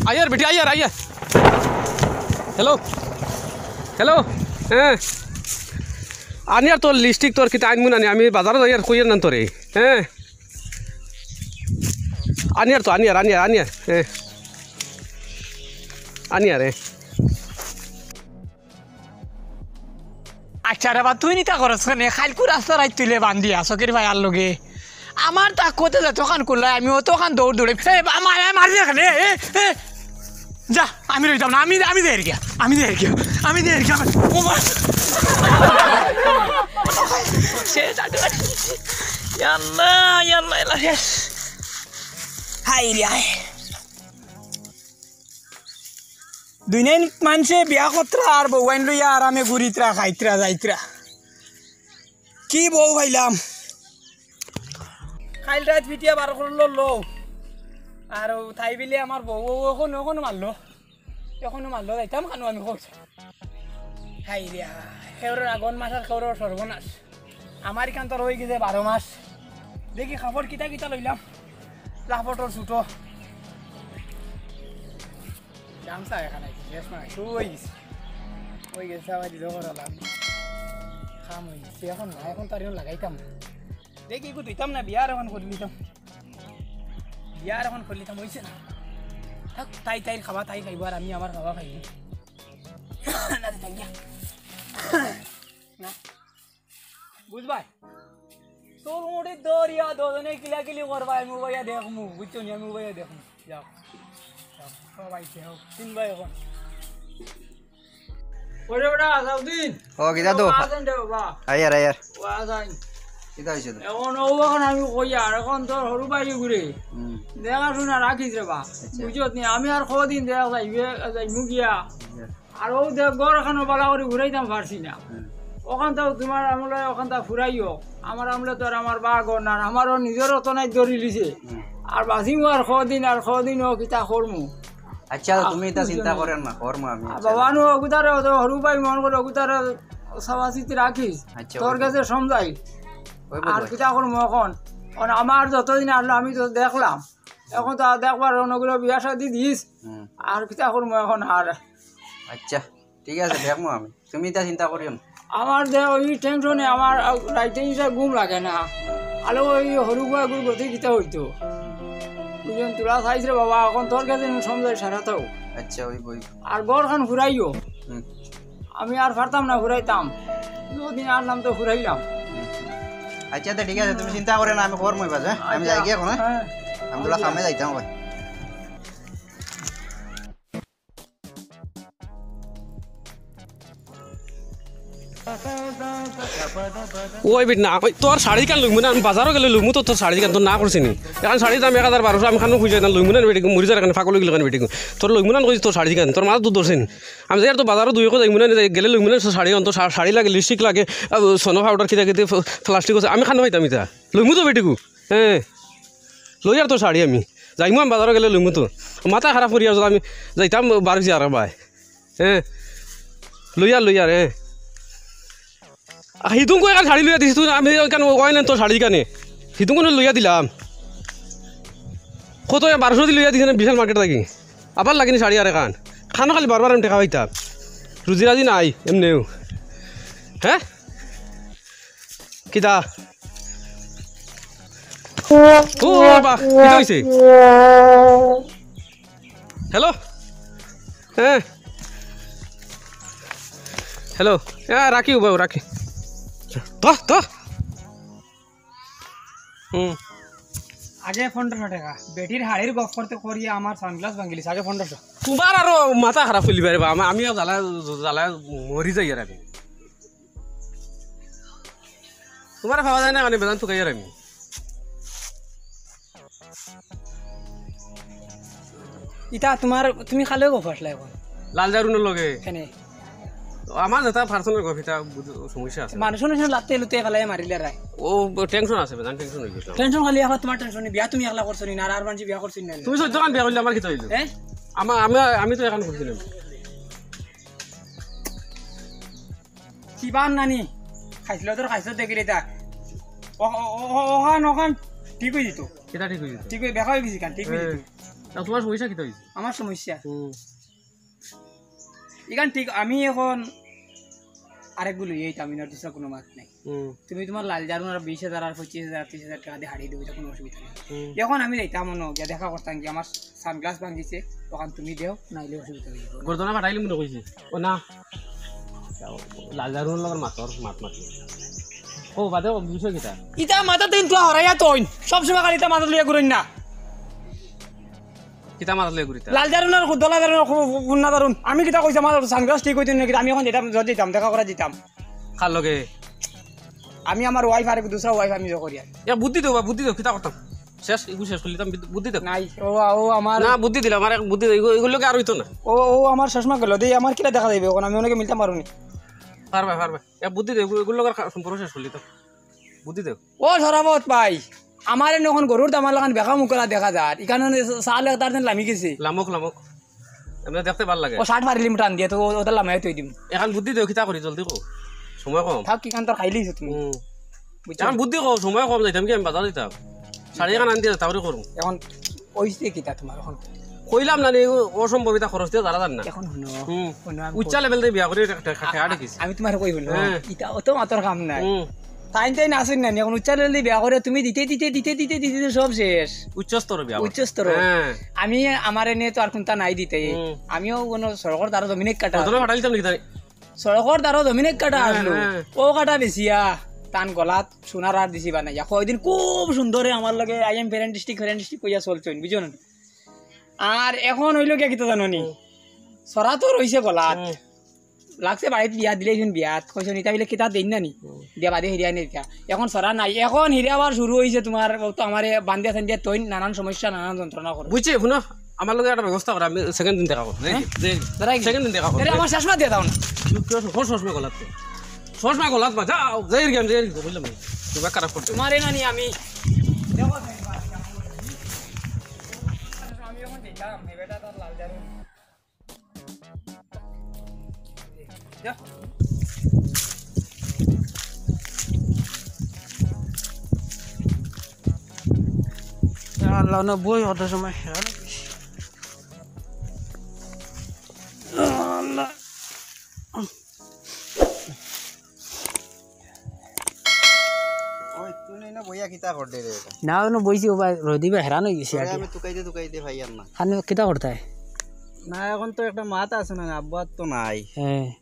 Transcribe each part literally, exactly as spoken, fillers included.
আইয়ার বেটি, আইয়ার, Iyer. Hello, hello. হ্যাঁ, আনিয়ার তোর লিপস্টিক, তোর কিতা আনমু না নি? আমি বাজারো যাইয়ার, কইয়ার না তোরে। হ্যাঁ, আনিয়ার তো, আনিয়ার, আনিয়ার, আনিয়ার। হ্যাঁ, আনিয়ার। হ্যাঁ। আচ্ছা রে বা, তুই নিতা করস কেনে? খাইলকু রাস্তা রাইত তুইলে বান্ধিয়া চকির ভাইয়ার লগে। আমার তাকতে যতখান কুলায়, আমি অতখান দৌড় দৌড়ে। এ বা, মারে, মারে দেখলে, এ, এ। যা, আমি রইতাম না, আমি, আমি দের গিয়া, আমি দের গিয়া, আমি দের গিয়া। ও মা। শেষ, আর ইয়াল্লা, ইয়াল্লা, ইয়াল্লা, শেষ। হায় রে হায়। দুনিয়াইন মানষে বিয়া করতরা আর বউয়াইন লইয়া আরামে ঘুরিতরা, খাইতরা, যাইতরা। কি বউ পাইলাম? খাইল রাইত ফিটিয়া বার করলো লও। আর তাই বিলে আমার বউ, বউ এখন, এখন মারলো। এখন মারলো, যাইতাম কানো আমি কইছি। হায় রে হায়, কেউরর আগন মাস আর কেউরর সর্বনাশ। আমার ইখান তো রই গেছে বারো মাস। দেখি কাপড় কিতা কিতা লইলাম। লাপটর ছুটো। গামছা এখান আইছে, শেষ নাই, শুরু হয়ে গেছে। হয়ে গেছে, আবার দিল করালাম। কাম হয়ে গেছে, এখন না, এখন তো আর এখন লাগাইতাম না। দেখি, একটু দিতাম না, বিয়ার এখন করে নিতাম। বিয়ার এখন করে নিতাম, হইছে না। থাক, তাই তাইর খাওয়া তাই খাইবো, আর আমি আমার খাওয়া খাইবো। না, থাক গিয়া। না। বুঝবায়? তোর মুড়ি দরিয়া, দুজনে কিলাকিলি করবায়, আমি উবাইয়া দেখমু, বুঝছো নি? আমি উবাইয়া দেখমু। যাও। যাও, সবাই যাও। তিন ভাই এখন। ওরে বেটা, আসাউদ্দিন। ও, কিতা তো? ও, আছেন রে বাবা। আইয়ার, আইয়ার। ও, আছেন। কিতা হইছে তো? এখন ও, এখন আমি কই আর, এখন তোর সরু ভাই ঘুরে। হুম। দেখাশুনা রাখিস রে বা। আচ্ছা। বুঝছত নি? আমি আর কদিন দেখ যাইবে, যাইমু গিয়া। আচ্ছা। আর ও দেখ, ঘর এখনো বালা করি ঘুরাইতাম পারছি না। হুম। ওখান তো তোমার আমলে ওখান তো ফুরাইও। আমার আমলে তো আর আমার বা ঘর না, আমারও নিজেরও তো নাই ধরি লিছে। হুম। আর বাঁচিমু আর কদিন, আর কদিন ও কিতা করমু। আচ্ছা, আহ, তুমি এটা চিন্তা বুঝলাম। করেন না, করমু আমি, আর আচ্ছা। বাবা নু অগুতারে, ও তো সরু ভাই মন করে অগুতারে সাবাসিতে রাখিস। আচ্ছা, তোর ওই কাছে সমঝাই। ওই আর বুঝলাম। কিতা করমু এখন? কারণ আমার যতদিন আসলো আমি তো দেখলাম। এখন তো আর দেখবার অনগুলো বিয়া শাদি দিস। হুম। আর কিতা করমু এখন আর? আচ্ছা, ঠিক আছে, দেখমু আমি। তুমি এটা চিন্তা করিও না। আমার যে ওই টেনশনে আমার রাইতে ইসে ঘুম লাগে না। আলো ওই হরু গুয়া গুর গতি কিতা হইতো। বুঝলেন, তোরা চাইছ রে বাবা, এখন তোর কাছে সমঝাই সারা তাও। আচ্ছা, ওই বই। আর ঘরখান ফুরাইও। হুম। আমি আর পারতাম না ফুরাইতাম। দুদিন আর নাম তো ফুরাইলাম। আচ্ছা, তো ঠিক আছে, তুমি চিন্তা করে না, আমি খবর মই বাজে। আমি আচ্ছা। যাই গিয়া এখন, হ্যাঁ? হ্যাঁ। আমি তোরা আচ্ছা। কামে যাইতাম ভাই। ওই বেটি না, ওই তোর শাড়ি কান লইমু না, আমি বাজারো গেলে লইমু তো তোর শাড়ি কান, তোর না করছি নি। এখন শাড়ির দাম এক হাজার বারোশো, আমি খানো খুঁজে না, লইমু না বেটি, মরি যার এখানে ফাগল গেলে বেটি। তোর লইমু না কইছি তোর শাড়ি কান, তোর মাথা দুধ ধরছে নি। আমি যার তো বাজারো দুই গেলে লইমু না, গেলে লইমু না শাড়ি কান, তোর শা-, শাড়ি লাগে, লিপস্টিক লাগে, আহ, সোনো পাউডার কিতা কিতা ফ-, প্লাস্টিক আছে, আমি খানো পাইতাম ইতা। লইমু তো বেটিগু। হ্যাঁ, লইয়ার তো শাড়ি আমি। যাইমু আমি বাজারো গেলে লইমু তো। মাথা খারাপ করিয়ার আমি যাইতাম বারোইছি আর ভাই। হ্যাঁ, লইয়ার, লইয়ার, হ্যাঁ। আ, হিতুন কই কান শাড়ি লইয়া দিছি তুই, আমি কেন ওই নেন তোর শাড়ি কানে। হিতুন কোনে লইয়া দিলাম। কত বারোশো দি লইয়া দিছে না বিশাল মার্কেট থাকি। আবার লাগেনি শাড়ি আর এখান। খানো খালি বারবার আমি টেকা পাইতাম। রুজি রাজি নাই, এমনেও। হ্যাঁ? কিতা? ও বাবা, কিতা হইছে? হ্যালো? হ্যাঁ। হ্যালো? হ্যাঁ, রাখি বাবু, রাখি। ধ, ধ। হুম। আগে পনেরোশো টাকা। বেটির হাড়ির গফ করতে করিয়া আমার সানগ্লাস ভাঙিলিস। আগে পনেরোশো। তোমার আরো মাথা খারাপ করিলিবা রে বা। আমা-, আমি আর জ্বালা, জ্বালা মরি যাই আর আমি। তোমার পাওয়া যায় না, মানে বেদান্ত গাই আর আমি। ইতা তোমার, তুমি খালে গো ফাসলা এখন। লাল জারুনের লগে। কেনে? আমার যেটা পার্সোনাল গো, এটা বুঝ-, সমস্যা আছে। মানুষ মানুষ লাগতে লুতে ফালাই মারিলে রায়। ও টেনশন আছে, বেদান টেনশন হয়ে গেছে। টেনশন খালি এখন তোমার টেনশন, বিয়া তুমি একলা করছো নি, না আর মানছি বিয়া করছো নি না? তুমি চোদ্দ খান বিয়া করলে আমার কিতা হইল? হ্যাঁ? আমার, আমি, আমি তো এখন করছিলাম। কিবা নানি? খাইছিল তোর খাইছিল দেখিলে তা। ও, ও, ও, ও, ওখান, ওখান ঠিক হয়ে যেত। এটা ঠিক হয়ে যেত। ঠিক হয়ে, দেখা হয়ে গেছি কান, ঠিক হয়ে যেত। হ্যাঁ। তা তোমার সমস্যা কিতা অইছে? আমার সমস্যা? হুম। ইখান ঠিক, আমি এখন আরেকগু লইয়া আইতাম, ইনোর দুসরা কুনু মাত নাই। হুম। তুমি তুমার লাল জারুন আর বিশ হাজার আর পঁচিশ হাজার, ত্রিশ হাজার টেকা দি হারি দিবো, ইটা কুনু অসুবিধা নাই। হুম। এখন আমি যাইতাম অনো, গিয়া দেখা করতাম কি আমার sunglass ভাঙ্গিছে, অখান তুমি দেও, নাইলে অসুবিধা অইবো। গর্দনা ফাটাইলিমু মনে কইছি। ও না। লাল জারুন লগর মাতর, মাত মাত। ও, বাদে ও বিষয় কিতা? ইতা মাথা তিন তুয়া হরাইয়া তইন। সব সময় খালি ইতা মাথা লইয়া ঘুরইন না। কিতা মাথা লইয়া ঘুরিতা? লাল জারুন আর দলা জারুন আর খু-, খু-, খুন্না জারুন। আমি কিতা কইছি, আমার sunglass ঠিক অইতো নাকি? আমি এখন যেতাম, যত যেতাম, দেখা করা যেতাম। কার লগে? আমি আমার wife আর এক দুসরা wife আমি যে করি আর। এ বুদ্ধি দেও বা, বুদ্ধি দেও, কিতা করতাম? শেষ, এগু শেষ করিলিতাম, বুদ্ধি দেও। নাই, ও, ও আমার না, বুদ্ধি দিলাম, আমার এক বুদ্ধি দেও, এগু, এগুর লগে আর অইতো না। ও, ও আমার চশমা গেল, দেই আমার কিলা দেখা যাইবে এখন, আমি অনেকে মিলতাম পারুনি। পারবা, পারবা। এ বুদ্ধি দেও, এগু, এগুর লগে আর কা-, সম্পর্ক শেষ করিলিতাম। বুদ্ধি দেও। ও শরাফত ভাই, আমার এনে এখন গরুর দামার লাখান বেকা মুখলা দেখা যার। ইখান চাল একটার দিন লামি গেছে। লামক, লামক। এমনে দেখতে ভালা লাগে। ও শার্ট ফাড়িলিমু টান দিয়া, তো ও-, ওটা লামাই থই দিমু। এখন বুদ্ধি দেও, কিতা করি, জলদি কও। সময় কম। থাক, কিখান তোর খাইলিছো তুমি। হুম। বুঝছো? এখন বুদ্ধি কও, সময় কম, যাইতাম কি আমি বাজার যাইতাম। শাড়ি এখান আনতে তাহলে করুম। এখন অইছে কিতা তোমার এখন? কইলাম না নি, ও-, অসম্ভব, ইতা খরচ দিয়া যারা যার না। এখন হুনো, হুম। হুনো, আমি উচ্চা কই। Level দি বিয়া করি রে-, রে-, রে-, রে-, দেখিস। আমি তোমার কই হুনো, হ্যাঁ। ইতা অত মাতর কাম নাই। হুম। তাইন তাইন আছইন না নি, এখন উচ্চা level দি বিয়া করে তুমি দিতে, দিতে, দিতে, দিতে, দিতে সব শেষ। উচ্চ স্তর বিয়া করে। উচ্চ স্তর। হ্যাঁ। আমি আমার এনে তো আর কুনতা নাই দিতে। হুম। আমিও কুনু সড়কর ধারো জমিন এক কাটা। কত ফাটাইতাম নাকি তাই? সড়কর ধারো জমিন এক কাটা হ্যাঁ, আসলো। হ্যাঁ। ও কাটা বেচিয়া, তান গলাত সোনার আর দিছি বানাইয়া। কয়দিন খুব সুন্দরে আমার লগে I am friendstick, friendstick কইয়া চলছইন, বুঝছো না? আর এখন অইলো গিয়া কিতা জানো নি? হুম। সরা তো রইছে গলাত। হুম। লাগছে বাড়িত বিয়া দিলে এখন বিয়াত। কইছো নি, তা বলে কিতা দেইন না নি? হুম। দিয়া বাদে হিরিয়া নি দিতা। এখন সরা নাই। এখন হিরিয়া আবার শুরু অইছে তোমার, ও তো আমারে বান্দিয়া সান্দিয়া তইন নানান সমস্যা, নানান যন্ত্রণা করে। বুঝছি, হুনো, আমার লগে একটা ব্যবস্থা করো, আমি second দিন দেখা করো। হ্যাঁ? যাই, যাই, দাঁড়াই গি। Second দিন দেখা করো। আরে, আমার চশমা দিয়া দাও না। তুই কি করছ? কোন চশমা গলাত তো? চশমা গলাত বা, যাও, যাই গি আমি, যাই গি, বুঝলাম না। দিমাগ খারাপ করতে। তোমারে না নি আমি। দেখো, আমি এখন দেখলাম, এই বেটা তার লাল জারু। যা। আল্লাহ, না বই অত সময় হেরান। আল্লাহ। ওই, তুই না বইয়া কিতা করতে রে এটা? না, অনো বইছি, ও ভাই, রোদি ভাই হেরান অই গেছি তোরে আগে। আমি তুকাইতে তুকাইতে ভাই আর না। খানে কিতা করতে হয়? না, এখন তো একটা মাত আছে না, আব্বা তো নাই। হ্যাঁ।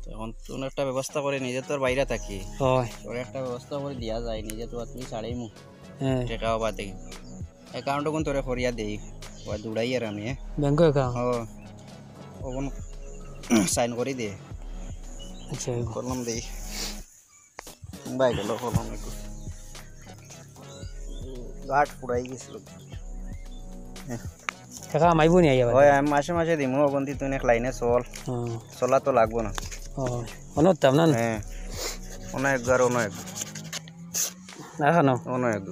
তো এখন তো একটা ব্যবস্থা করে নিজে তোর বাইরে থাকি। হয়। তোর একটা ব্যবস্থা করে দিয়া যায়, নিজে তো আর তুই ছাড়াই মু। হ্যাঁ। টেকাও বাদে। Account কোন তোরে করিয়া দেই, ওই দুড়াই আর আমি, হ্যাঁ? Bank account? ও, ও কোন sign করি দে। আচ্ছা, এগো। কলম দেই। ভাই গেল কলম একটু। গাট পুড়াই গেছিল। হ্যাঁ। টেকা আমাইবো নি আইয়া বাদে? ওই আমি মাসে মাসে দিমু, অবন্তি তুই এক লাইনে চল। হুম। চলা তো লাগবো না। ও, অনো উঠতাম না? হ্যাঁ। অনো একবার, অনো এক। এখনো? অনো এক।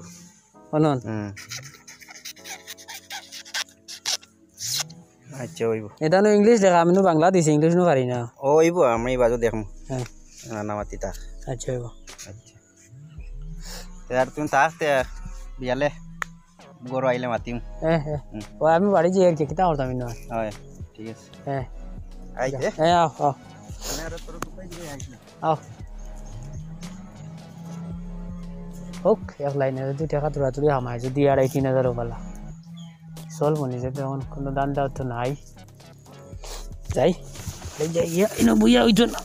অনন? হুম। আচ্ছা, অইবো। এটা নু English লেখা, আমি নু বাংলা দিছি, English নু পারি না। ও, অইবো, আমি বাজু দেখমু। হ্যাঁ। না, না, মাতি থাক। আচ্ছা, অইবো। আচ্ছা। তে আর তুমি থাক, তে বিয়ালে গরু আইলে মাতিম। হ্যাঁ, হ্যাঁ। হুম। ও, আমি বাড়ি যাই আর কি, কিতা করতাম ইনো? হয়, ঠিক আছে। হ্যাঁ। আইতে? হ্যাঁ, আও, আও। মানে আর তোর কোথায় গিয়ে আইস না? আও। হোক, এক লাইনে যদি টেকা তুড়াতুড়ি হামায়, যদি আড়াই তিন হাজারও পালা। চল মনে যায়, তেমন কোনো ধান্দা তো নাই। যাই, এই যাই, ইয়া, ইনো বইয়া অইতো না।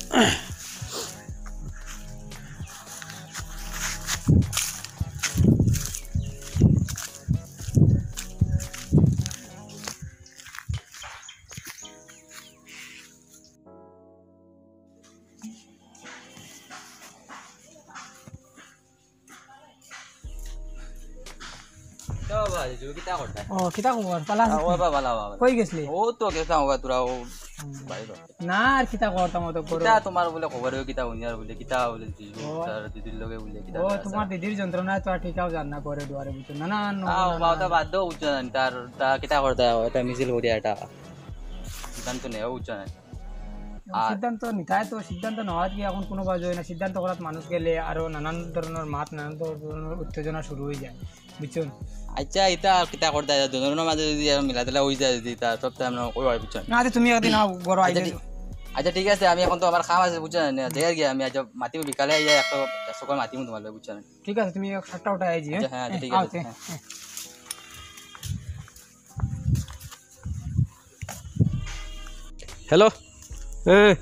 তো বাবা, তুমি কিতা করতায়? ও, কিতা খবর? ভালা আছো? ও বাবা, ভালা, ভালা। কই গেছলে? ও তো গেছলাম, ওবা তোরা ও হুম। বাড়ি তো। না, আর কিতা করতাম, ও তো করো। কিতা তোমার বুলে খবর, ও কিতা হুনিয়ার বুলে, কিতা বুলে দিদি, ও। তার দিদির লগে বুলে, কিতা ও, আছে? তোমার দিদির যন্ত্রণায় তো আর ঠিকাও যার না করে দুয়ারে, বুঝছো? না, না, না, আও, না, বাবা, না। তা বাদ দাও, বুঝছো না, তার, তা কিতা করতায়, এটা মিছিল করিয়া এটা। সিদ্ধান্ত নেও, বুঝছো না? আর সিদ্ধান্ত নিতায় তো, সিদ্ধান্ত নেওয়াত গিয়া এখন কোনো বাজে হয় না। সিদ্ধান্ত করাত মানুষ গেলে আরো নানান ধরনের মাত, নানান ধরনের উত্তেজনা শুরু হয়ে যায়, বুঝছো? আচ্ছা, ইতা আর কিতা করতে, দুজনের মাঝে যদি আর মিলাতেলা হয়ে যায়, যদি তা সব তো আমরা ওই হয়, বুঝছো? না, আচ্ছা, তুমি একদিন আও, ঘরো আচ্ছা, আইবে। ঠিক, আচ্ছা, ঠিক আছে, আমি এখন তো আমার কাম আছে, বুঝছো না? যাই আর কি, আমি আজ মাতিমু বিকালে, আইয়া একটা, একটা সময় মাতিমু তোমার লগে, বুঝছো না? ঠিক আছে, তুমি এক সাতটা উঠায় আইজি, আচ্ছা, হ্যাঁ? হ্যাঁ, আচ্ছা, হ্যাঁ, ঠিক আছে, আচ্ছা, হ্যাঁ। হ্যাঁ। হ্যালো, হ্যাঁ,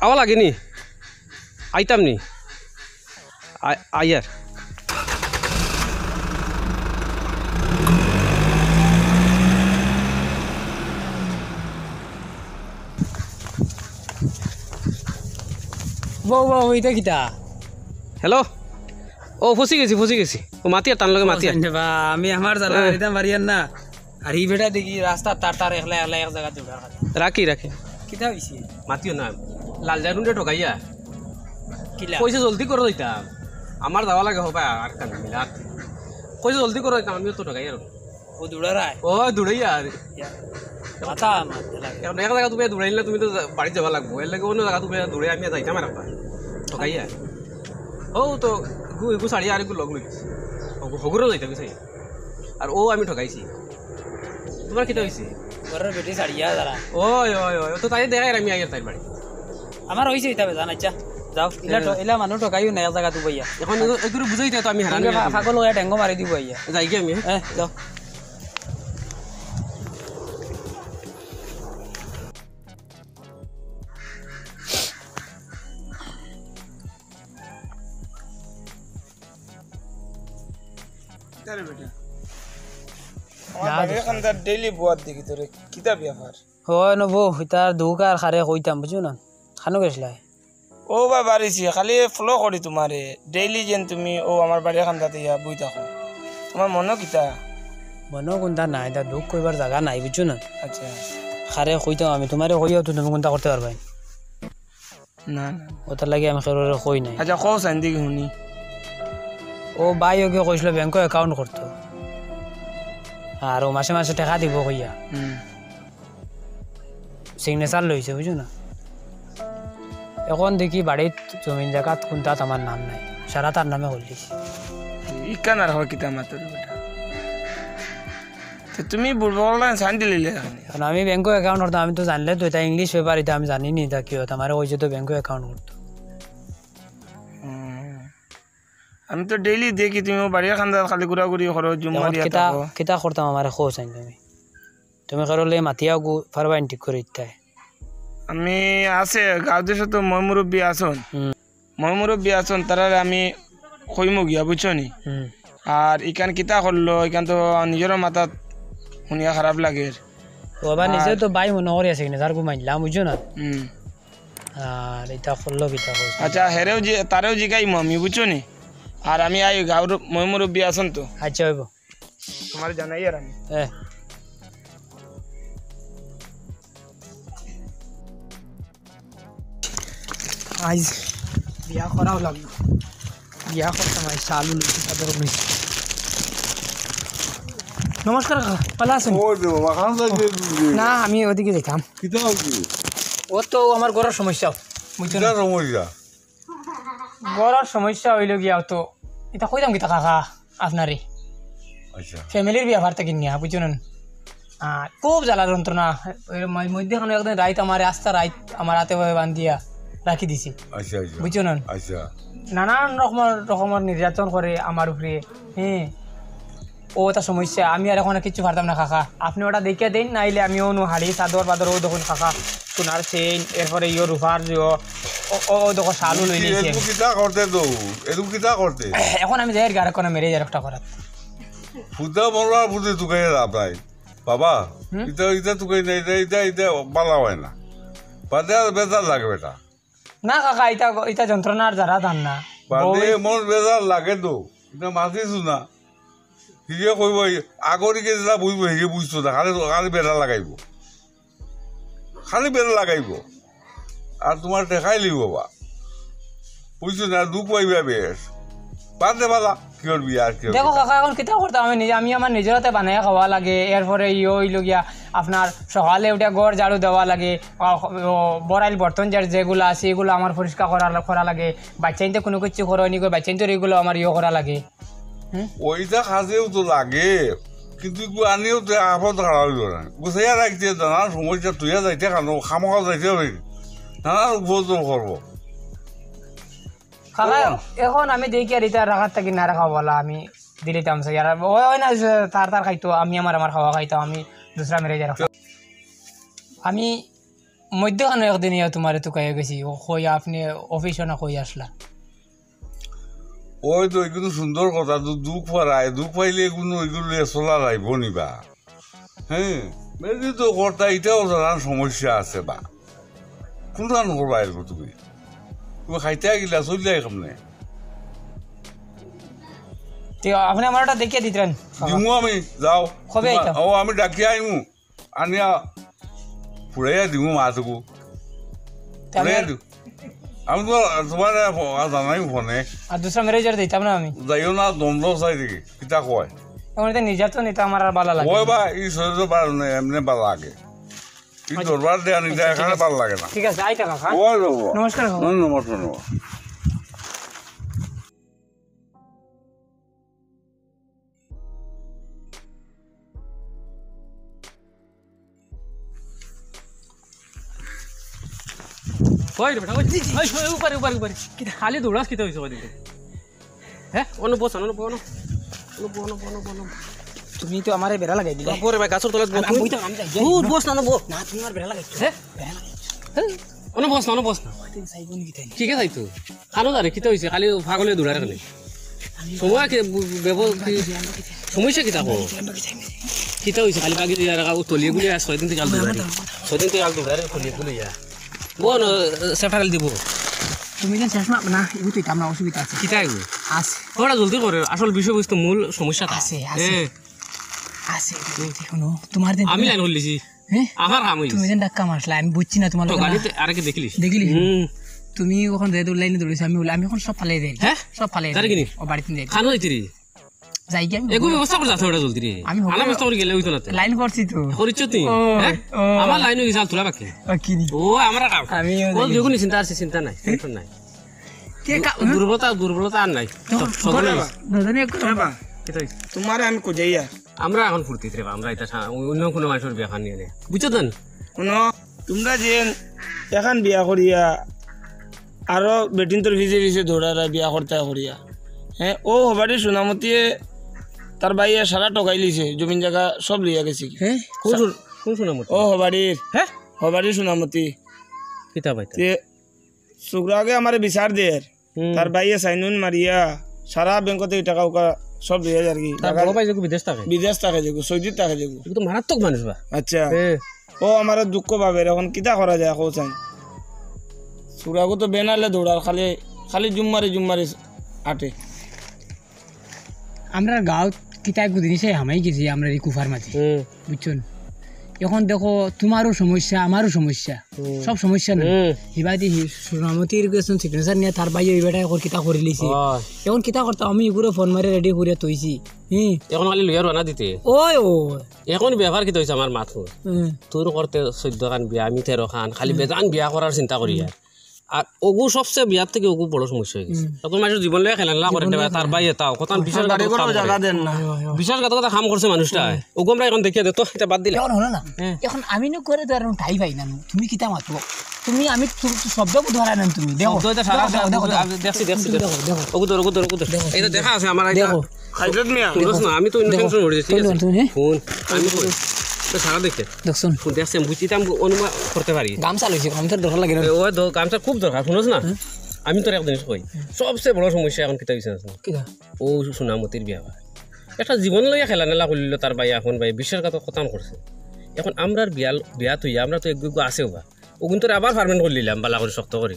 আওয়া লাগেনি, আইতাম নি, আ-, আইয়ার। বউ, বউ, ইটা কিতা? হ্যালো, ও, ফসি গেছি, ফসি গেছি। ও, মাতিয়ার, তার লগে মাতিয়ার। জানি বা, আমি আমার জ্বালা হ্যাঁ। বাড়িতাম পারিয়ার না। আর ই বেটা দেখি রাস্তা তার তার একলা একলা এক জায়গা দৌড়ার কথা। রাখি, রাখি। কিতা হইছে? মাতিও না। লাল জারুনরে ঠকাইয়া। কিলা? কইছে জলদি করো যাইতাম। আমার যাওয়া লাগে হবে আর কান মিলাত। কইছে জলদি করো যাইতাম, আমিও তো ঠকাইয়া। ও দৌড়ারায়? ও দৌড়াইয়া আর। ইয়া। মাথা মারতে লাগে। এখন এক জায়গা তুমি দৌড়াইলে তুমি তো যা-, বাড়িত যাওয়া লাগবো। এর লাগে অন্য জায়গা তুমি দৌড়ে আমি যাইতাম আর একবার। ঠকাইয়া। ও তো এগু, এগু ছাড়িয়া আর এগু লগ লইছি। হগু-, হগুরও যাইতাম চাই। আর ও আমি ঠকাইছি। তোমার কিতা হইছে? ঘরের বেটি ছাড়িয়া যারা। ওই, ওই, ওই, ও তো তাই দেখাই আমি আইয়ার তাই বাড়ি। আমার হইছে ইতা বেজান, আচ্ছা। যাও, ইলা হ্যাঁ। ঠ-, ইলা মানুষ ঠকাইও না এক জায়গা দুবাইয়া। এখন এগু-, এগুলো বুঝাইতে তো আমি হারান অইয়া গেছি। ফাগল হইয়া টেঙ্গো মারি দিব আইয়া। যাই কি আমি? হ্যাঁ, যাও। কিতা রে বেটা? আমার না, বাড়ির দোস্ত। কান্দার ডেইলি বুয়ার দেখি তোরে, কিতা ব্যাপার? ও নবু, ইতার দুঃখ আর কারে কইতাম, বুঝছো না? খানো গেছলায়? ও বা বাড়িছি, খালি ফলো করি তোমারে। ডেইলি যেন তুমি ও আমার বাড়ির কান্দাত ইয়া বই থাকো। তোমার মনো কিতা? মনো কুন্তা নাই, ইতা দুঃখ কইবার জাগা নাই, বুঝছো না? আচ্ছা। কারে কইতাম আমি, তোমারে কইয়াও তো তুমি কুন্তা করতে পারবায় না। না, না। ওটার লাগি আমি কারোরে কই নাই। আচ্ছা, কও চাইন দেখি শুনি। ও ভাই ওকে কইছিল ব্যাংকো account করতো। আর ও মাসে মাসে টেকা দিব কইয়া। হুম। Signature লইছে, বুঝছো না? এখন দেখি বাড়িত জমিন জাগাত কুন্তাত আমার নাম নাই। সারা তার নামে করিলিছি। ইখান আর হয় কিতা মাতর বেটা? তে তুমি বুড়বকর লাইন সাইন দিলিলে কেনে? কারণ আমি ব্যাংকো account করতাম, আমি তো জানলে তো ইতা English paper, ইতা আমি জানি নি, ইতা কিতা, আমারে কইছে তো ব্যাংকো account করতো। হুম। আমি তো ডেইলি দেখি তুমি ও বাড়ির কান্দাত খালি ঘুরাঘুরি করো, জুম এখন মারিয়া কিতা, থাকো। কিতা করতাম আমারে কও চাইন তুমি? তুমি কারোর লগে মাতিয়া গু-, পারবায় নি ঠিক করি দিতায়? আমি আছে, গাঁও দেশো তো ময় মুরব্বি আছইন। হুম। ময় মুরব্বি আছইন, তারারে আমি কইমু গিয়া, বুঝছো নি? হুম। আর ইখান কিতা করলো, ইখান তো নিজরও মাথাত শুনিয়া খারাপ লাগের। ও আবার আর নিজে তো ভাই মনো করি আছে কিনা, তার গু মানলাম, বুঝছো না? হুম। আর ইতা করলো কিতা করছে? আচ্ছা, হেরেও জি-, তারেও জিগাইমু আমি, বুঝছো নি? আর আমি আই গাঁওর ময় মুরব্বি আছইন তো। আচ্ছা, অইবো। তোমারে জানাই আর আমি। এ। আইজ বিয়া করাও লাগবো। বিয়া করতাম আইজ, শালু লইছি, চাদর লইছি। নমস্কার কাকা, ভালা আছইন? ওই যে বাবা, খান যাইতে দিবি। না, আমি ওদিকে যাইতাম। কিতা হইছে? ও তো আমার ঘরর সমস্যা, বুঝছো না? কিতা সমস্যা? ঘরর সমস্যা অইলো গিয়া তো, ইতা কইতাম কিতা কাকা আপনারে? আচ্ছা। Family-র ব্যাপার থাকি নিয়া, বুঝছো না? আর খুব জ্বালা যন্ত্রণা। ওই ম-, মধ্যে খানো একদিন রাইত আমারে, আস্তা রাইত আমার আতে বায়ে বান্ধিয়া রাখি দিছে। আচ্ছা, আচ্ছা। বুঝছো না? আচ্ছা। নানান রকমর, রকমর নির্যাতন করে আমার উপরে, হ্যাঁ। ও তা সমস্যা, আমি আর এখন কিচ্ছু পারতাম না কাকা। আপনে ওটা দেখিয়া দেইন, নাইলে আমি অনু হাড়ি, চাদর বাদর, ও দেখইন কাকা, সোনার চেইন, এরপরে ইয়ো রূপার ইয়ো, ও, ও, ও দেখো শালু লই নিছে। এগুলো কিতা করতে তো? এগুলো কিতা করতে? এখন আমি যাই আর কি, আরেকখানে মেরে যাই একটা করাত। ফুটা মরবার ফুটে তুকাই লাভ নাই। বাবা, হুম? ইটা, ইটা তুকাই না, ইটা, ইটা, ইটা বালা হয় না। বাদে আর বেজার লাগে বেটা। না কাকা, ইটা, ইটা যন্ত্রণার যারা ধান না। বাদে বউ মন বেজার লাগে তো। ইটা মাতিস না। হিগে কইব, আগর হিগে যেটা বুঝবো, হিগে বুঝতো না। খালি, খালি বেড়া লাগাইব। খালি বেড়া লাগাইব। আর তোমার দেখাই লিব বাবা। বুঝছো না, দুঃখ পাইবা বেশ। বাদ দে বালা, কিওর বিয়া আর কিওর দেখো বিয়া? কাকা, এখন কিতা করতাম আমি নিজে, আমি আমার নিজের হাতে বানাইয়া খাওয়া লাগে, এরপরে ইয়ে অইল গিয়া আপনার সকালে উঠে ঘর ঝাড়ু দেওয়া লাগে, আ, ও, বড়াইল বর্তন যার যেগুলো আছে এগুলো আমার পরিষ্কার করা, করা লাগে, বাচ্চাইনতে কোনো কিছু করো নি গো, বাচ্চাইনতে এগুলো আমার ইয়ে করা লাগে। হুম? ওইটা কাজেও তো লাগে, কিন্তু এগুলো আনিও তো আপদ খারাপ হইল না। গুছাইয়া রাখতে নানা সমস্যা তুইয়া যাইতে কানো খামোখা যাইতে হবে, নানা উপদ্রব করবো। কাকা, ও। এখন আমি দেখি আর ইতা রাখার থাকি না রাখা বলা, আমি দিলিতাম চাই। আর ওই, ওই না, যে তার, তার খাইতো, আমি আমার, আমার খাওয়া খাইতাম, আমি দুসরা মেরে যাই রাখতাম। আমি মধ্যখানে একদিন ইয়া তোমারে তুকাইয়া গেছি, ও কই আপনি অফিসও না কই আসলা? ওই তো এগুলো সুন্দর কথা, তো দুঃখ পারায়, দুঃখ পাইলে এগুলো, এগুলো চলা যাইব নিবা। হ্যাঁ, বেশি তো করতা, এটাও জানার সমস্যা আছে বা। কোনখান করবা এরকম তুমি? তুমি খাইতে গেলা, চললে কেমনে? তে আপনি আমার ওটা দেখিয়ে দিতেন। দিমু আমি, যাও। কবে তোমার, আইতাম? ও, আমি ডাকিয়া আইমু, আনিয়া ফুরাইয়া দিমু মাছগু। তে আমি ফুরাইয়া আর দিমু। আমি তো তোমার জানাই ফোনে। আর দুসরা মেরে যার দিতাম না আমি। যাইও না, দম দম চাই দেখি, কিতা কয়? আমার তো নিজের তো নিতে আমার আর ভালো লাগে ওই না। বা, এই শরীরে ভালো নেই, এমনি ভালো লাগে। এই আচ্ছা। দরবার দেয়া নিতে আচ্ছা, ঠিক এখানে আছে। ভালো লাগে না। ঠিক আছে, আইতা কাকা। ওই যাবো। নমস্কার কাকা। নমস্কার, নমস্কার। ওই রে বেটা, ওই, ওই, ওই, উপরে, উপরে, উপরে। কিতা? খালি দৌড়াস, কিতা হইছে ওদিকে? হ্যাঁ? অনু বস, অনু বস, অনু। অনু বস, অনু বস, অনু বস, অনু বস। তুমি তো আমারে বেড়া লাগাই দিলে। বাপরে ভাই, গাছর তলাত বস। আমি, আমি বইতাম, আমি যাই, যাই। দূর বস না, অনু বস। না, তুমি আমার বেড়া লাগাই। হ্যাঁ? হ্যাঁ? অনু বস না, অনু বস না। ওই তুমি চাইবো নি কিতা? ঠিক আছে, এই তো। কানো জানে, কিতা হইছে? খালি ফাগলে দৌড়ার খালি। আমি সময় কি, ব-, ব্যব-, কি, সমস্যা কিতা কো? কিতা হইছে? খালি বাকি দিয়া রাখা, ও তলিয়ে গুলিয়ে আস, ছয় দিন থেকে আল দৌড়ারে। ছয় দিন থেকে আল দৌড়ারে, তলিয়ে গুলিয়ে। বল, সেটা খালি দিব। তুমি যে শেষ না, না, এগু তুই কামনা অসুবিধা আছে। কিতা এগু? আছে। ওরা জলদি করে, আসল বিষয়বস্তু মূল সমস্যা আছে, আছে। এ। আছে, দেখো, তোমার দিন আমি লাইন করলিছি। হ্যাঁ? আমার কাম হইছে। তুমি যেন ধাক্কা মারছলা, আমি বুঝছি না তোমার তো কথা। গাড়িতে আরেকে দেখলি? দেখলি? হুম। তুমি ওখান রেড লাইনে দৌড়েছো, আমি বলি, আমি এখন সব ফালাই দেই। হ্যাঁ? সব ফালাই তারে দেই। কিনি? ও বাড়িতে যাই। খানো যাইতে রে? যাই কি আমি? এগু ব্যবস্থা করে যাতে ওটা জলদি রে। আমি আনা ব্যবস্থা করে গেলে হইতো না তো। লাইন করছি তো। করিচ্ছ তুই? ও, হ্যাঁ? ও। আমার লাইন হয়ে গেছে, আর তোরা বাকি। ও, কিনি? ও, আমরা কাম। আমি ও, দেখুন, চিন্তা আছে, চিন্তা নাই, টেনশন নাই। কে কা-, দু-, দুর্বলতা, দুর্বলতা আর নাই। তো, সব, সব করে নাই। দাদা নিয়ে করো। বাবা, কিতা হইছে? তোমার আমি খুঁজাইয়া। আমরা এখন ফুর্তিত রে বা, আমরা এটা সা-, অন্য কোনো মানুষের বিয়া খান নিয়ে নেই। বুঝছো তো? শুনো, তোমরা যে এখন বিয়া করিয়া, আরো বেটিন্তর পিছে পিছে দৌড়ারা বিয়া করতে করিয়া। হ্যাঁ, ও হবাড়ির সোনামতিয়ে তার ভাইয়ে সারা ঠকাই লিছে, জমিন জায়গা সব লইয়া গেছে কি? হ্যাঁ? কোন সা-, সোন-, কোন সোনামতি? ও হবাড়ির। হ্যাঁ? হবাড়ির সোনামতি। কিতা ভাই? তে সুগ্রাগে আমারে বিচার দের। হুম। তার ভাইয়ে সাইনুন মারিয়া সারা ব্যাংক থেকে টাকা উকা সব লইয়া যার কি। তার বড় ভাই যেগু বিদেশ থাকে? বিদেশ থাকে যেগু, সৌদিত থাকে যেগু। এগু তো মারাত্মক মানুষ বা। আচ্ছা। হ্যাঁ। ও আমার দুঃখ পাবে, এখন কিতা করা যায়, কও চাই। সুগ্রাগো তো বেনালে দৌড়ার, খালি, খালি জুম্মারি জুম্মারি আটে। আমরা গাঁওত কিতা একগু জিনিসে হামাই গেছি, আমরা এই কুফার মাঝে। হুম। বুঝছো নি? এখন দেখো, তোমারও সমস্যা, আমারও সমস্যা, হুম। সব সমস্যা না। হুম। হিবাদি হি-, সোনামতির গেছন সিগনেচার নিয়া তার ভাই ওই বেটায় এখন কিতা করি লিছে। ওই। এখন কিতা করতাম, আমি এগুরে ফোন মারি রেডি করিয়া থইছি। হুম। এখন খালি লইয়া রওনা দিতে। ওই, ওই। এখন ব্যাপার কিতা হইছে আমার মাত হুন। হুম। তোর করতে চৌদ্দ খান বিয়া, আমি তেরো খান, খালি হুম। বেজান বিয়া করার চিন্তা করি হুম। আর। আর ওগু সবচেয়ে বিয়ার থেকে ওগু বড় সমস্যা হয়ে গেছে। হুম। এখন মানুষের জীবন লইয়া খেলা না করে জীবন দেবে, লইয়া তার খেলা। ভাই এটাও, কত হ্যাঁ, বিশ্বাসঘাতকতা বাড়ি ঘরও কাম জায়গা করে। দেন না। বিশ্বাসঘাতকতা কাম করছে মানুষটা। হুম। ওগু আমরা এখন দেখিয়া দে তো, এটা বাদ দিলে। এখন হলো না। হুম। এখন আমি নু করে তো আর ঠাই পাই না নু। তুমি কিতা মাতো? তুমি, আমি, তুমি তো শব্দ ধরা না তুমি। দেখো, শব্দ হইতে সারা দেখো, দেখো, দেখো, দেখো। দেখছি, দেখছি, দেখো, দেখো। ওগু ধর, ওগু ধর, ওগু ধর। দেখো। এই তো দেখা আছে আমার এটা। দেখো। হাজরত মিয়া। হুনস না, আমি তো ইনো দেখো। টেনশন করি দেখো, দেখছি। তুমি, হ্যাঁ? হুন, আমি কই? তো সারা দেখে। দেখছুন? হুন, দেখছি, আমি বুঝছি, এটা আমি অনুমান করতে পারি। গামছা লইছি, গামছার দরকার লাগে না। এ, ও তো গামছা খুব দরকার, হুনস না? হুম। আমি তোর এক জিনিস কই। হুম। সবচেয়ে বড় সমস্যা এখন কিতা হইছে জানস না? কিতা? ও সোনামতির বিয়া বা। একটা জীবন লইয়া খেলা নেলা করিল তার ভাই, এখন ভাই বিশ্বাসঘাতকতা করছে। এখন আমরার বিয়া, বিয়া তুই, আমরা তো একগু একগু আছেও বা। ওগুন তোর আবার পারমানেন্ট করি নিলাম, বালা করি শক্ত করি।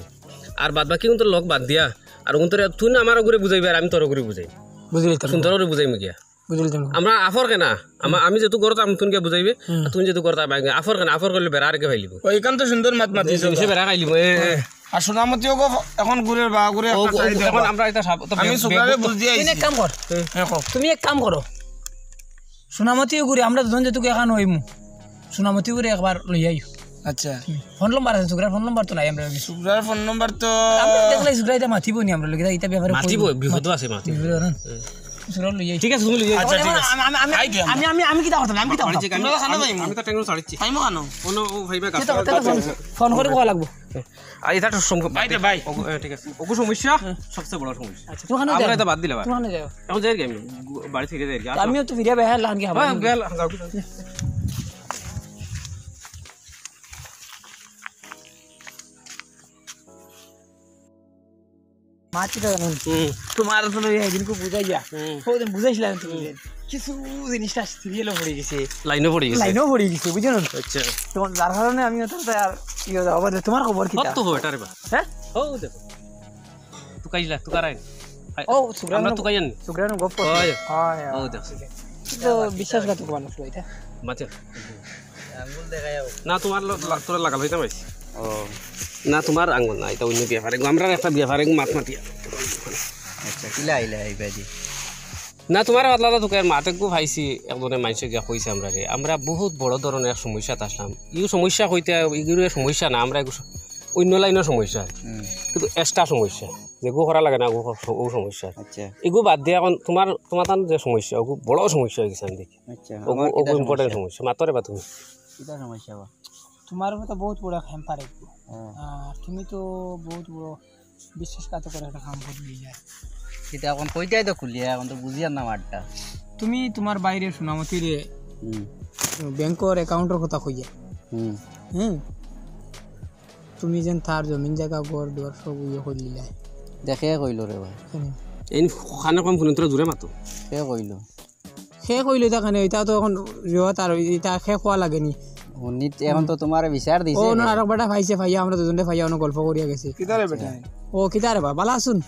আর বাদ বাকি কিন্তু লোক বাদ দিয়া, আর ওগুন তোর তুই না আমার ওগুরে বুঝাইবে, আর আমি তোর ওগুরে বুঝাই। বুঝলি তো? সুন্দর করে বুঝাই মুখিয়া। বুঝলি তো? আমরা আফর কেনা, আমা-, আমি যেহেতু গরত আমি তুনকে বুঝাইবে, হুম। আর তুই যেহেতু গরত আমি আফর কেনা, আফর করলে বেড়া আরেকে ফাইলিব। ওইখান তো সুন্দর মাত মাতিস। সে বেড়া খাইলিব, এ, এ। আর সোনামতিও গো এখন ঘুরের বা ঘুরে ও, একটা ও, শাড়ি এখন দেখবা। আমরা এটা সাব-, তো আমি বেগ-, সুগারে বেগ-, বুঝ দিয়ে তুই আইছি। এক কাম কর। হ্যাঁ, কও। তুমি এক কাম করো। সোনামতিও ঘুরে, আমরা দুজন যেটুকু এখান হইমু। সোনামতিও ঘুরে একবার লই আইও। আচ্ছা। ফোন নম্বর আছে, সুগরার ফোন নম্বর তো নাই আমরা লগে। সুগরার ফোন নম্বর তো আমরা দেখলে সুগরা এটা মাতিব নি আমরা লগে, এটা ব্যাপারে মাতিব, কইব। বিপদ আছে, মাতিব। বিপদ আছে। সুগরা লই আই। ঠিক আছে, তুমি লই আই। আচ্ছা, ঠিক আছে। আমি, আমি, আমি, আই দিলাম। আমি, আমি, আমি কিতা করতাম? আমি কিতা করতাম? আমি, তোমরা খানা আমি, পাইমু? আমি তো টেনশন ছাড়ছি। পাইমু খানো? অন্য ও ভাইবা কিতা করতাম? ফোন, ফোন করে কওয়া লাগবো। আর এটা তো সম-, ভাই রে ভাই। ওগু, এ, ঠিক আছে। ওগু সমস্যা, সবচেয়ে বড় সমস্যা। আচ্ছা, তুমি ওখানে আমরা যাও। এটা বাদ দিলে ভাই। তুমি ওখানে যাও। এখন যাই কি আমি? গু-, বাড়ি থেকে যাই কি? আমিও তো ফিরে বেহাল লাগান কি হ্যাঁ, খাবার? বেহাল, যাও। মাছ কিতা জানো? হুম। তোমার তো লইয়া একদিন খুব বুঝাই যা। হুম। ওদিন বুঝাইছিলাম তুমি হুম। যে কিছু জিনিসটা সিরিয়ালও পড়ে গেছে। লাইনও পড়ে গেছে। লাইনও পড়ে গেছে, বুঝছো না? আচ্ছা। তোমার যার কারণে আমি অত আর ইয়ে যাওয়া বাদ, তোমার খবর কিতা? কত হবে এটা রে বা? হ্যাঁ? ও দেখো। তুকাইলা, তুকারাই। ও, সুগ্রাম আমরা তুকাই আনি। সুগ্রাম গপ করছে। ওই। হয়, ও হয়। দেখো। তো বিশ্বাসঘাতক মানুষ এটা। মাঝে। আঙ্গুল দেখাই যাও। না, তোমার ল-, লা-, তোরা লাগাল হইতাম আইছি। ও। না, তোমার আঙ্গুল না, এটা অন্য ব্যাপারে। আমরা একটা ব্যাপারে মাত মাতিয়া। আচ্ছা, কিলা আইলা এই বাজি? না, তোমার বাদলা তো তোকে মাতে গো পাইছি, একজনে মানষে গিয়া কইছে আমরারে। আমরা বহুত বড় ধরনের এক সমস্যাত আসলাম। ইউ সমস্যা কইতে, ইগুরে সমস্যা না, আমরা এগু স-, অন্য লাইনর সমস্যা। হুম। কিন্তু extra সমস্যা। যেগু করা লাগে না, ওগু স-, ও সমস্যা। আচ্ছা। এগু বাদ দিয়া এখন তোমার, তোমার তান যে সমস্যা, ওগু বড় সমস্যা হয়ে গেছে আমি দেখি। আচ্ছা, ওগু, আমার কিতা ওগু important সমস্যা? সমস্যা। মাতরে বা তুমি। কিতা সমস্যা বা? তোমার মতো বহুত বড় hamper একটু। হ্যাঁ। আর তুমি তো বহুত বড় বিশ্বাসঘাতকর একটা কাম করি দিলে। কিতা এখন কইতাই তো খুলিয়া, এখন তো বুঝিয়ার না মাতটা। তুমি তোমার বাইরে সোনামতিরে হুম। ব্যাংকর account-র কথা কইয়া। হুম। হুম। তুমি যেন তার জমিন জাগা ঘর দুয়ার সব ইয়ে করি দিলাই। দেখে কইলো রে ভাই। কেনে? এই কানে কম হুনো, তোরা জোরে মাতো। কে কইলো? কে কইলো ইতা কেনে? ইতা তো এখন জোয়া তার, ইতা কে কওয়া লাগেনি। ও নিত-, এখন তো তোমারে বিচার দিছে ও না, রে। আরক বেটা পাইছে, পাইয়া আমরা দুজনে পাইয়া অনো গল্প করিয়া গেছি। কিতারে বেটা? ও কিতারে বা, বালা আছুন?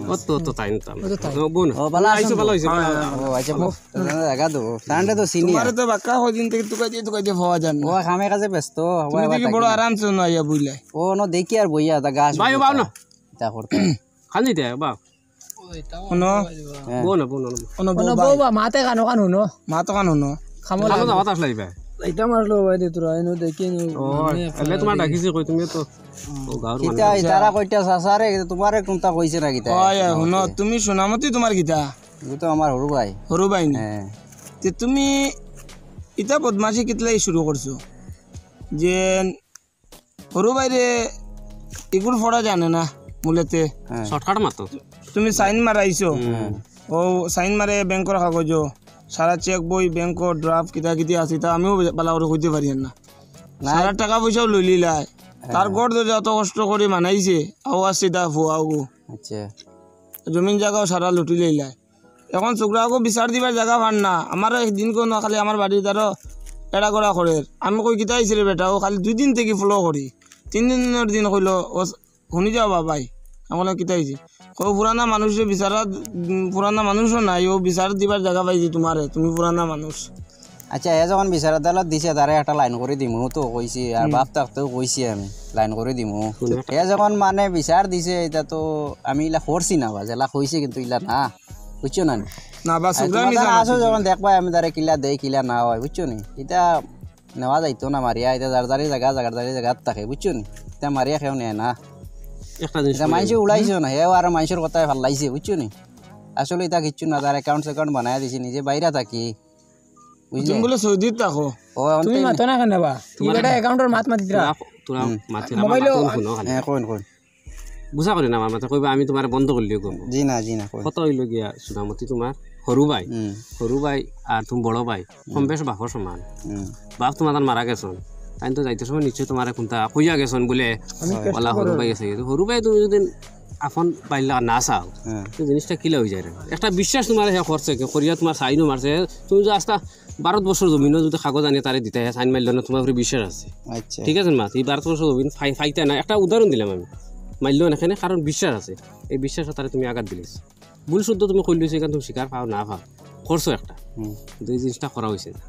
ও তো, তো তাই না তো আমরা। ও তো তাই। ও বোন। ও বালা আইছো, আছুন। বালা হইছে, বালা। ও আচ্ছা, ও। জায়গা তো, তানরে তো চিনি তোমারে আর। তো বাক্কা কয়দিন থেকে তুকাইতে, তুকাইতে পাওয়া যায় না। ও কামে কাজে ব্যস্ত, ও তুমি আবার দেখি থাকি বড় না। আরামসে না আইয়া বইলাই। ও ন দেখি আর বইয়া, তা গাছ ভাই, ও বাও না। তা করতে। খান দিতে, বাও। হুনো। হ্যাঁ। বউ না, বউ না, বউ। হুনো, বউ হুনো, ভাই। বউ বা, মাতে কানো কান হুনো। মাতো কান হুনো। খামো কামো লাগবে। যাওয়াত আসলে ইবা। এটা মারলো ভাই রে, তোরা এনো দেখি নি, ও, মানে, এলে তোমার ডাকিছি কই, তুমি তো, ও, গাঁওর কিতা, মানুষ। তারা কইতা চাচারে, তোমারে কোনটা কইছে না কিতা? ওই, হুনো, তুমি সোনামতি তোমার কিতা? ও তো আমার হরু ভাই। হরু ভাই নি? হ্যাঁ। তে তুমি ইতা বদমাশি কিতলাই শুরু করছো? যে হরু ভাইরে ইগুর পড়া জানে না মূলেতে। হ্যাঁ। Shortcut মাতো। তুমি sign মারাইছো। হুম। ও sign মারে ব্যাংকর কাগজো। সারা check বই, ব্যাংকর draft কিতা কিতি আছে, তা আমিও বালা করে কইতে পারি না। না। সারা টাকা পয়সাও লই লিলায়। হ্যাঁ। তার ঘর দরজা অত কষ্ট করি বানাইছে, আও আছে তা ফুয়াও। আচ্ছা। জমিন জাগাও সারা লুটি লইলায়। এখন ছোকরাগু বিচার দিবার জাগা পার না। আমারও একদিন কোনো খালি আমার বাড়ির দ্বারো এড়াগড়া করের। আমি কই, "কিতা অইছে রে বেটা?" ও খালি দুই দিন থাকি follow করি। তিন দিনর দিন কইলো, ও স-, "হুনি যাও বাবাই।" আমি কইলাম, "কিতা অইছে?" কও, "পুরানা মানুষরে বিচারা, উম, পুরানা মানুষও নাই, ও বিচার দিবার জাগা পাইছি তোমারে, তুমি পুরানা মানুষ।" আচ্ছা, এ যখন বিচার আদালত দিছে, তারে একটা line করি দিমু তো কইছি, আর হুম। বাপ থাকতেও কইছি আমি, line করি দিমু। হুম। এ যখন মানে বিচার দিছে, ইটা তো আমি ইলা করছি না বা, যেলা কইছে কিন্তু ইলা না, বুঝছো না নি? না, বা আর সুগ্রাম তোমার ইসা তারা আসো মাতিছে। যখন দেখবায় আমি তারে কিলা দেই, কিলা না অয়, বুঝছো নি? ইটা নেওয়া যাইতো না মারিয়া, ইটা যার যারই জাগা, যার যারই জাগাত থাকে, বুঝছো নি? ইটা মারিয়া কেউ নেয় না। একটা জিনিস ইটা কইলাম। মানষে উড়াইছে না, হেও আর মানষর কথায় ফাল্লাইছে, বুঝছো নি? আসলে ইটা কিচ্ছু না, তার account সেকাউন্ট বানাইয়া দিছে, নিজে বাইরা থাকি। বুঝলে? তুমি বুলে সৌদিত থাকো। ও, তুমি অন্তে মাতো না কেনে বা? ই তোমার বেটা account-র মাত মাতিতরা। তোরা, তোরা হুম। মাতে না, মোবাইলও মাতো না, হুনো খালি। হ্যাঁ, কইন, কইন। গুছা করি না আমার মাতে, কইবা আমি তোমারে বন্ধ করিলিও কইবো। জি না, জি না, কইন। কত অইলো গিয়া সোনামতি তোমার হরু ভাই? হুম। হরু ভাই আর তুমি বড় ভাই, কম হুম। বেশ বাপর সমান। হুম। বাপ তোমার তান মারা গেছন। তাইন তো যাইতে সময় নিশ্চয় তোমারে কুনটা কইয়া গেছন বুলে, আমি কষ্ট ওলা হরু করি। ভাই আছে। হরু ভাই তুমি যদি আপন বাইল্লা না চাও, হ্যাঁ। তো জিনিসটা কিলা অই যায় রে? একটা বিশ্বাস তোমারে হে করছে, কি করিয়া তোমার সাইনও মারছে, তুমি যে আস্তা ভারতবর্ষর জমিনও যদি কাগজ আনিয়া তারে দিতা, হে সাইন মারলো না, তোমার উপরে বিশ্বাস আছে। আচ্ছা। ঠিক আছে মা, এই ভারতবর্ষর জমিন ফাই-, ফাইতা না, একটা উদাহরণ দিলাম আমি। মারলো না এখানে, কারণ বিশ্বাস আছে। এই বিশ্বাসে তারে তুমি আঘাত দিলিছ। ভুল শুদ্ধ তুমি কইলিছ, এখান তুমি স্বীকার পাও না পাও, করছো একটা। হুম। কিন্তু এই জিনিসটা করা অইছে না।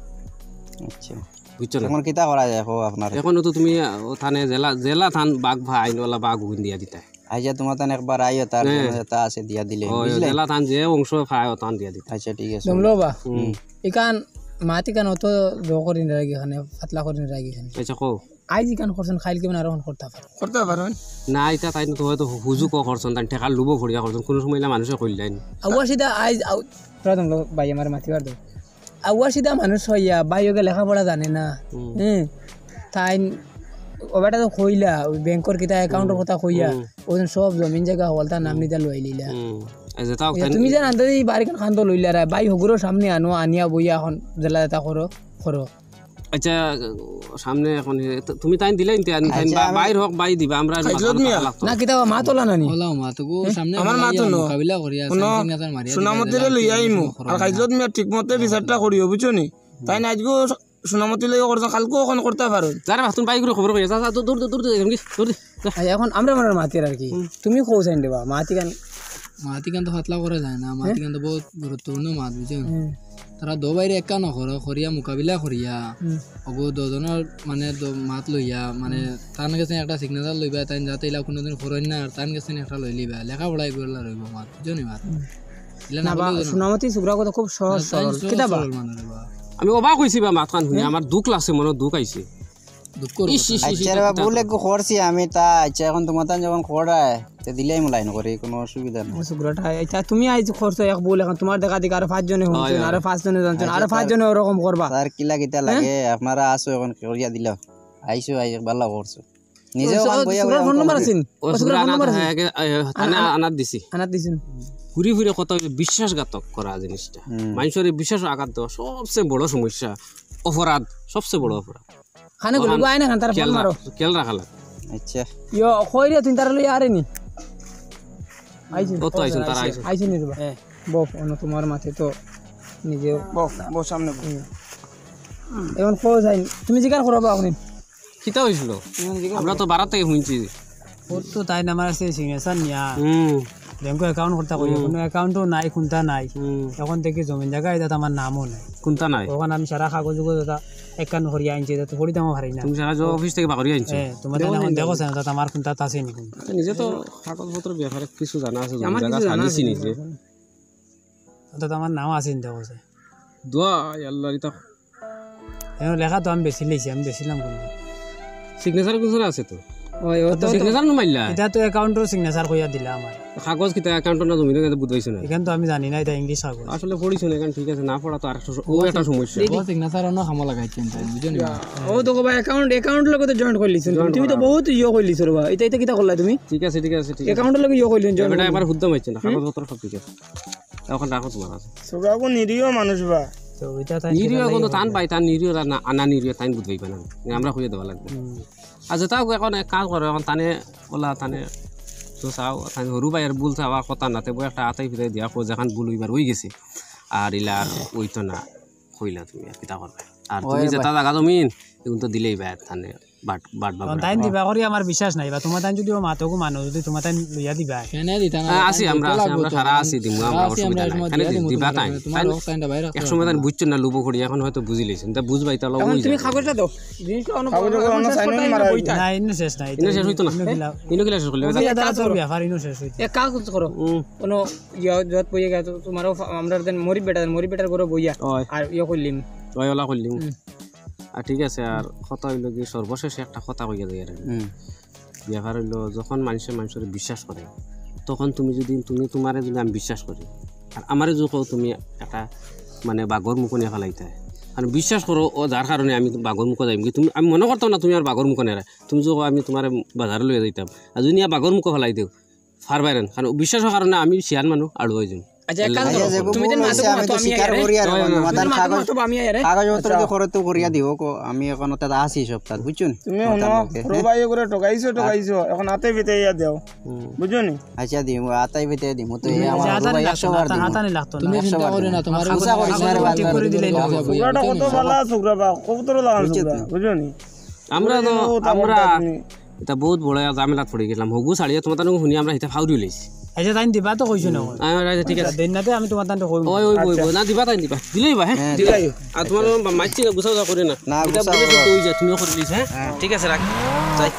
আচ্ছা। বুঝছো না? এখন কিতা করা যায়, কও আপনার? এখন তো তুমি, আহ, ওখানে জেলা, জেলা থান বাঘ ভাই, আইনওয়ালা বাঘ উগিন দিয়া দিতা। আইয়া তোমার তান একবার আইও, তার হ্যাঁ। জন্য যেটা আছে দিয়া দিলে, ও, বুঝলে? জেলা থান যে অংশ পায়, ওখান দিয়া দিতা। আচ্ছা, ঠিক আছে। দমলো বা? হুম। ইখান মাত ইখান অত জো করি না রাখি এখানে, পাতলা করি না রাখি এখানে। আচ্ছা, কও। আইজ ইখান করছেন, খাইল কিমান আরো করতা পারো। করতা পারো। না, ইটা তাইন তো হয়তো হুজুকও করছেন, তাইন টেকার লোভও করিয়া করছেন, কোনো সময় না মানুষে কইলেন। আউয়া সিধা আইজ আউ-, তোরা দমলো ভাই আমার মাতিবার দে। আউয়া সিধা মানুষ হইয়া, ভাই ওকে লেখাপড়া জানে না। হুম। হ্যাঁ। তাইন, ও বেটা তো কইলা, ওই ব্যাংকর কিতা অ্যাকাউন্টর হুম। কথা কইয়া, হুম। ওজন সব জমিন জায়গা হকলতা নাম হুম। নিতা লইলিলা। হুম। এই যে তাও ইয়া, তাইন তুমি যে আনতে এই বাড়ি খান খান তো লইলা রে, ভাই হগুরো সামনে আনো, আনিয়া বইয়া এখন জেলা যেটা করো, করো। আচ্ছা, সামনে এখন হে, তো তুমি তাইন দিলে ইনতে আন, আচ্ছা, তাইন বা-, আমি বাইর হক, বাই দিবা, আমরা খাইজলত মাথা মিয়া। লাগতো না। না, কিতা বা মাত ওলা নানি? ওলা মাত গো, হ্যাঁ? সামনে আমার ওলা মাত ইয়া হলো। মোকাবিলা করিয়া, কোনো সামনে নেতার মারিয়া সুনামতিরে দিলে লইয়া ইয়া আইমু। কোনো আর খাইজলত মিয়া ঠিক মতে বিচারটা করিও, বুঝছো নি? হুম। তাইন আইজ গো সু-, সুনামতি লইয়া করছো, কালকেও এখন করতা পারো। যারে বাতুন বাই করে খবর কইয়া, যা, যা, দূর, দূর, দূর, দূর, এমনি, দূর, দূর, যা। আচ্ছা, এখন আমরা মরার মাতির আর কি। হুম। তুমি কও চাইন দেবা, মাতিখান। মাতিখান তো পাতলা করা যায় না, হ্যাঁ? মাতিখান তো বহুত গুরুত্বপূর্ণ মাত, বুঝছো? হুম। তারা দো বাইরে একা না করো, করিয়া মোকাবিলা করিয়া, হুম। অগো দুজনের মানে দ-, মাত লইয়া, মানে হুম। তার গেছে একটা সিগনেচার লইবা, তাই যাতে ইলা কোনোদিন করইন না, আর তার গেছে একটা লই লিবা, লেখাপড়া এগুলা রইব মাত, বুঝছো নি মাত? হুম। ইলা না না বা, করলে সুনামতি সুগ্রা কথা খুব সহজ না, তাই সরল। সহজ কিতা বা? সরল মানুষ বা। আমি অবাক হইছি বা মাতখান হুনি, হ্যাঁ? আমার দুখ লাগছে, মনে দুখ আইছে। দুঃখ ইস, ইস, ইস, আচ্ছা রে বা, ভুল একটু করছি আমি, তা আচ্ছা, এখন তোমার তান যখন খড়ায়, তে দিলেই মূল্যায়ন করি, কোনো অসুবিধা নাই। ও সুগ্রাটা, আচ্ছা, তুমি আইজ করছো এক ভুল, এখন তোমার দেখা দেখি আরো পাঁচজনে হয়, শুনছেন, হয়। আরো পাঁচজনে জানছেন, আচ্ছা, আরো স্যার, পাঁচজনে ওরকম করবা। স্যার, কিলা কিতা লাগে? হ্যাঁ? আপনারা আসো এখন করিয়া দিলাও। আইসো, আইসো, ভালা করছো। নিজেও ও, এখন বইয়া সুগ্রার বইয়া ফোন নাম্বার করছি। আছে নি? ও, ও, সুগ্রার সুগ্রা ফোন নাম্বার আনাত আছে নি? থাকে, এ, তানে আনা-, আনাত দিছি। আনাত দিছেন। ঘুরি ফিরে কত অইছে বিশ্বাসঘাতক করা জিনিসটা। হুম। মানুষের বিশ্বাস আঘাত দেওয়া সবচেয়ে বড় সমস্যা, অপরাধ, সবচেয়ে বড় অপরাধ। খানে গুলি ওখান আয় না খান, তারা ফোন খেয়াল মারো। রাখ-, খেয়াল রাখা লাগে। আচ্ছা। ইয়ো, কই রে, তুই তারা লই আরে নি? আইছে। ও তো আইছে, তারা আইছে। আইছে নি রে বা? হ্যাঁ। বউ, অনো তোমার মাতে তো নিজে বউ, বউ সামনে বউ। হুম। এখন কই যাই? তুমি জিকার করো বা আপনি? কিতা হইছিল? তুমি জিকার আমরা করো। তো বারাত থেকে শুনছি। ও তো তাই না, আমার আছে সিগনেচার নিয়া। হুম। ব্যাংকো অ্যাকাউন্ট করতা কইয়া, হুম। কোনো অ্যাকাউন্টও নাই, কুনতা নাই। হুম। এখন থেকে জমিন জায়গা, এটা তো আমার নামও নাই। কুনতা নাই? ওখানে আমি সারা কাগজ উগজ এটা একখান করিয়া আনছি, এটা তো পড়ি দামও হারাই না। তুমি সারা যে অফিস থেকে বাগড়ি আনছো? হ্যাঁ, তোমার দেখো তাই না, এখন নাই, দেখো দেখো। স্যার, এটা আমার কুনতা আছে নি কুনতা। নিজে তো কাগজপত্র ব্যাপারে কিছু জানা আছে, আমার জমিন জায়গা কিছু জানা খালি আছে চিনি নি। যে। এটা তো আমার নাম আছে নি, দেখো স্যার। দোয়া, আল্লাহ, এটা এখন লেখা তো আমি বেশি লইছি, আমি বেশি নাম করবো। সিগনেচার কুনখানে আছে তো? ওই, ও তো তো সিগনেচার নু মারলা? এটা তো অ্যাকাউন্টর সিগনেচার কইয়া দিলা আমার। কাগজ কিতা অ্যাকাউন্টর না জমির, এটা বুঝাইছো না। এখান তো আমি জানি না, এটা ইংলিশ কাগজ। আসলে পড়িছো না, এখান ঠিক আছে, না পড়া তো আর একটা স-, ও একটা সমস্যা। ও সিগনেচার অন্য কামো লাগাইছেন তাই, বুঝো নি? ও দেখো ভাই, অ্যাকাউন্ট, অ্যাকাউন্ট লগে তো জয়েন্ট করলিছো। জয়েন্ট তুমি তো করা। বহুত ইয়ে করলিছো রে ভাই। এটা, এটা কিতা করলা তুমি? ঠিক আছে, ঠিক আছে, ঠিক আছে। অ্যাকাউন্টর লগে ইয়ে করলিছো, জয়েন্ট এটা করলিছো। একবার হুদ্দা মারছে না, হুম? কাগজপত্র সব ঠিক আছে। এখন রাখো তোমার কাছে। সুগাগো নিরীহ মানুষ বা। তো ওইটা তাই নিরীহ সেটা এখন তো লাগে তান হবে। ভাই, তান নিরীহ আর না, আনা নিরীহ তাই বুঝবাই পারে না। আমরা কইয়া দেওয়া লাগবে। হুম। আর যেটা হোক, এখন এক কাজ করো, এখন তানে ওলা তানে তো চাও, তানে হরু ভাই আর ভুল চাওয়া কথা না, তে বই একটা আতাই ফিরাই দিয়া কো, যেখান ভুল হইবার হই গেছে। আর ইলা আর ওই তো না, কইলা তুমি আর কিতা করবে? আর ওই তুমি ভাই। যেটা জাগা জমিন, এখন তো দিলেই ভাই, তানে বাট, বাট বাবুরা। তাইন দিবা করি আমার বিশ্বাস নাই, বা তোমার তাইন যদি ও মাতোগো মানো, যদি তোমার তাইন লইয়া দিবা। কেনে দিতা না? হ্যাঁ, আছি তাইন আমরা, দিতে আছি লাগবো আমরা, তো, সারা তাইন আছি, দিমু আমরা, সারা আছি অসুবিধা আমরা, নাই। সময় কেনে দিয়া দিন, দিমু, দিবা তাইন। তোমার তাইন হক তাইন বাইরে এক সময় তাইন বুঝছো না, লুবো করি, এখন হয়তো বুঝি লইছেন। তা বুঝবাই, তা লবো এখন হইছে। তুমি কাগজটা দাও, জিনিসটা অনো কাগজটা বড় অনো সাইন মারা বইটা। না, ইনো শেষ নাই, ইনো শেষ হইতো না। ইনো কিলা? ইনো কিলা শেষ করলে? ওই যে এটা দাদা, তোর কাজ করো। ব্যাপার, ইনো শেষ হইতো। এক কাজ করো। হুম। কোনো ইয়া, যত বইয়া গেছে, তোমারও ফা-, আমরা দেন মরিব বেটা, মরিব বেটার ঘরে বইয়া। ওই। আর ইয়া করলিম। ওই ওলা করলিম। হুম। আর ঠিক আছে, আর কথা হইলো কি, সর্বশেষে একটা কথা কইয়া যাই আর কি। হুম। ব্যাপার হইলো, যখন মানুষে মানুষের বিশ্বাস করে, তখন তুমি যদি, তুমি তোমারে যদি আমি বিশ্বাস করি, আর আমারে যদি কও তুমি একটা মানে বাঘর মুখো নিয়া ফেলাইতায়, আর বিশ্বাস করো, ও যার কারণে আমি বাঘর মুখো যাইমু, তুমি, আমি মনে করতাম না তুমি আর বাঘর মুখো নেরা, তুমি যদি কও আমি তোমারে বাজারে লইয়া যাইতাম, আর যদি নিয়া বাঘর মুখো ফেলাই দেও, পারবায় না, কারণ বিশ্বাসর কারণে আমি শিয়ান মানুষ, আড়ুয়া অইযাইমু। আচ্ছা, এক কাম আচ্ছা, করো, যে তুমি ভুল যেন হইছে, মাতো আমি তো মাতো আমি স্বীকার আরে। করি আর হয়, হয়, মানে, হয়। মাতান তুমি মাতো কাগজ, মাতো আমি আরে। কাগজপত্র আচ্ছা। যে করো তো করিয়া দিও, কো-, আমি এখন তাত আছি সব তাত, বুঝছো নি? তুমি মাতার হুনো, লগে, হ্যাঁ? রুবাই করে ঠকাইছো, ঠকাইছো, এখন হাতে পিতে ইয়া দেও। হুম। বুঝছো নি? আচ্ছা, দিমু, হাতাই পিতে দিমু, তো এই হুম, আমার আচ্ছা, হাতানি রুবাই লাগতো একশো না, বার দিমু। হাতানি লাগতো না। তুমি একশো চিন্তা বার করিও দিমু। না, তোমার আচ্ছা, করিস না রে, ঠিক করে দিলে না। সুগ্রাটা কত ভালা সুগ্রা বা, কত লাগান বুঝছো সুগ্রা, তো? বুঝছো নি? আমরা তো, ওই যে ও তা আমরা করতা তুমি। এটা বহুত বড় এক ঝামেলাত পড়ি গেলাম। হগু ছাড়িয়া তোমার তানু হুনি আমরা হিতা ফাউরি লইছি। আচ্ছা, তাইন দিবা তো কইছো না। আচ্ছা, ঠিক আছে। দিন না তে আমি তুমার তানরে কইমু। ওই, ওই, ওই, আচ্ছা। ওই, না, দিবা, তাইন দিবা। দিলেই বা, হ্যাঁ? হ্যাঁ, দিলাই। আর তুমার মাইর চিনা গুছা গুছা করি না। না, এটা গুছা বুঝে করি তো না। ওই যে তুমিও করে দিছ, হ্যাঁ? হ্যাঁ। ঠিক আছে, রাখ। যাই।